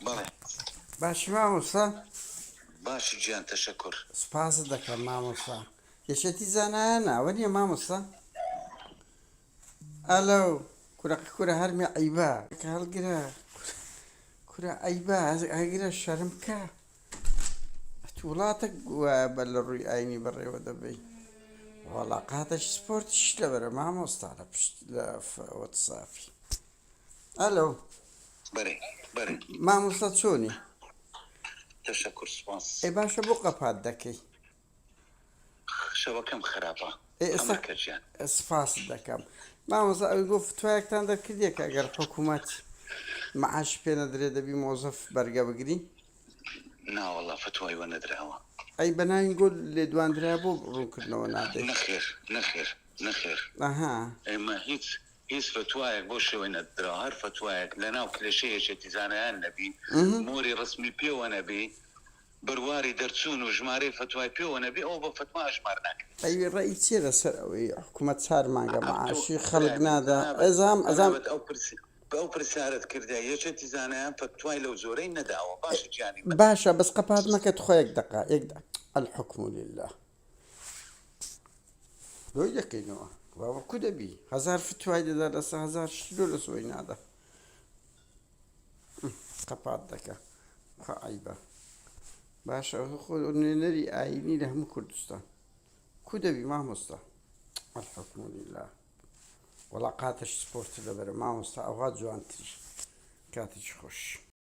بەڵێ. باشی مامۆستا؟ باشی گیان تەشەکور. سوپاست دەکەم مامۆستا. یەکێتی زانایانە ئەوە نییە مامۆستا؟ ئەلۆ کورە کورە هەرمی عەیبە هەڵگرە کورە عەیبە هەگرە شەرم بکە وڵاتە وایە بە لە ڕووی ئاینی بەڕێوە دەبەی وەڵا قاتەش سپۆرتیش لەبەرە مامۆستا لە پشت لە وەتسافی ئەلۆ بەرێ بەرێ مامۆستا چۆنی تەشەکور سوپاس. ئەی باشە بۆ قەپات دەکەی شەوەکەم خراپە ئێ ئێستا ئەمرکە گیان. سپاست دەکەم مامۆستا ئەوی گۆ فتوایەکتان دەرکردیە کە ئەگەر حکوومەت معاشی پێ نەدرێ دەبی مۆزەف بەرگە بگری؟ ناوەڵا فتوای وە نەدراوە. ئەی بەناوی گۆ لێدوان درایە بۆ ڕوونکردنەوە نادەی؟ نەخێر نەخێر نەخێر ئەها. ئێمە هیچ هیچ فەتوایەک بەو شێوەی نەدراوە هەر فەتوایەک لەناو کلێشەی یەکێتی زانایان نەبی مۆری ڕەسمی پێوە نەبی بەرواری دەرچوون و ژمارەی فەتوای پێوە نەبی ئەوە بە فەتوا ئەژمار ناکرێت. ئەی ڕەئی چیە لەسەر ئەوەی حکومەت چار مانگە ئەتۆ معاشی خەڵک برای من نادا جەنابت ئەزام ئەزام. جەنابت ئەو پرسی ئەو پرسیارەت کردە یەکێتی زانایان فەتوای لەو جۆرەی نەداوە باشە گیانی من. باشە بەس قەپات مەکە تخوا یەک دەقە یەک دە الحکم للە. لۆی دەکەینەوە بابە کو دەبی هەزار فتوای دەدا لەسە هەزار شت لۆ لەسۆی نادا قەپات دەکە خوا عیبە باشە خۆ نوێنەری ئاینی لە هەموو کوردستان کو دەبی مامۆستا الحکم لله وەڵا قاتش سپۆرت لەبەرە مامۆستا ئەوها جوانتری کاتێکی خۆش.